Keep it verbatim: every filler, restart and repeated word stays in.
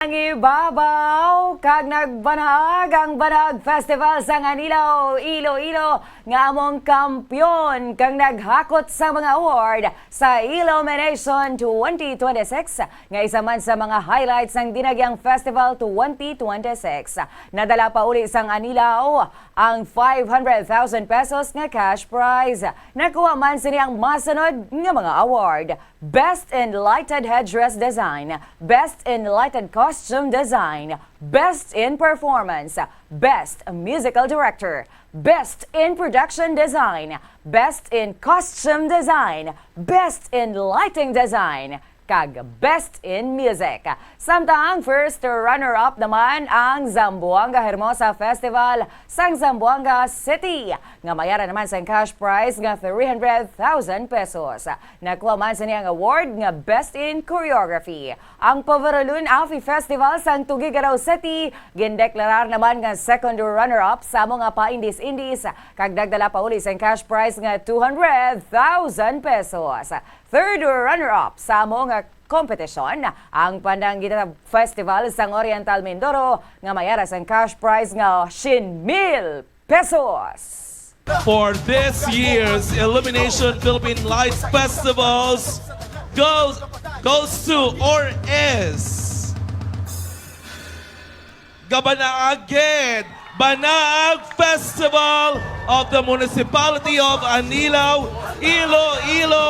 Ang ibabaw kag nagbanhag ang Banhag Festival sa Anilao, Iloilo, nga among kampiyon kag naghakot sa mga award sa Ilomination twenty twenty-six, nga isa man sa mga highlights sang Dinagyang Festival twenty twenty-six. Nadala pa uli sang Anilao ang five hundred thousand pesos nga cash prize. Nakuha man sini ang masunod nga mga award: Best in Lighted Headdress Design, Best in Lighted Costume Design, Best in Performance, Best Musical Director, Best in Production Design, Best in Costume Design, Best in Lighting Design, kag Best in Music. Samtang first runner-up naman ang Zamboanga Hermosa Festival sang Zamboanga City, nga may ara naman sang cash prize nga three hundred thousand pesos. Nakuha man sini ang award nga Best in Choreography. Ang Pavaralun Afi Festival sang Tuguegarao City gindeklarar naman nga second runner-up sa amo nga paindis-indis, kag nagdala pa uli sang cash prize nga two hundred thousand pesos. Third runner-up sa amo nga kompetisyon ang Pandanguita Festival sang Oriental Mindoro, nga may ara sang cash prize nga syen mil pesos. For this year's Ilomination Philippine Lights Festivals goes, goes to or is Gabanaag gid, Banaag Festival of the Municipality of Anilao, Iloilo.